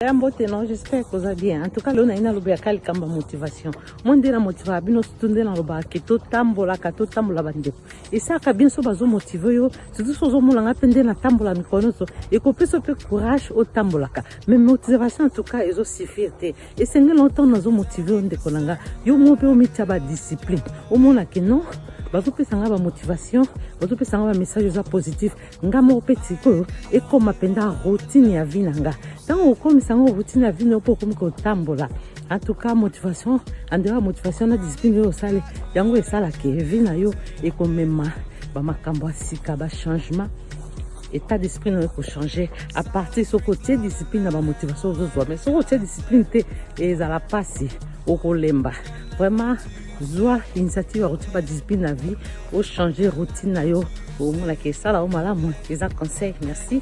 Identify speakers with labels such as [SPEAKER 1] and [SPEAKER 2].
[SPEAKER 1] Ya mbote non, j'espère que oza bien. En tout cas, lelo naye nalobelaka likambo ya motivation. Mo nde na motivaka bino, surtout nde nalobaka ke totambolaka, totambola bandeko. Esalaka bien so bazomotive yo, surtout so ozomona nga mpe nde natambola mikolo nyonso, ekopesa mpe courage otambolaka. Mais motivation en tout cas ezosuffire te. Esengeli na ntango nazomotive yo, ndeko na nga, yo moko mpe omitia badiscipline, omona ke non, bazopesa nga bamotivation, bazopesa nga bamessage eza positif. Nga moko mpe sikoyo ekóma mpenza routine ya vie na nga. Ntango okomisa yango routine ya vie na yo mpo okomi kotambola, en tout cas motivation, en dehors ya motivation na discipline oyo osali, yango esalaka vie na yo ekomema bamakambo ya sika, bachangement. État d'esprit na yo ekochange à partir soki otie discipline na bamotivation ozozwa. Mais soki otie discipline te, ezala mpasi, okolemba. Vraiment, zwa initiative ya kotia badiscipline na vie, ochange routine na yo, omonaka esala yo malamu. Eza conseil. Merci.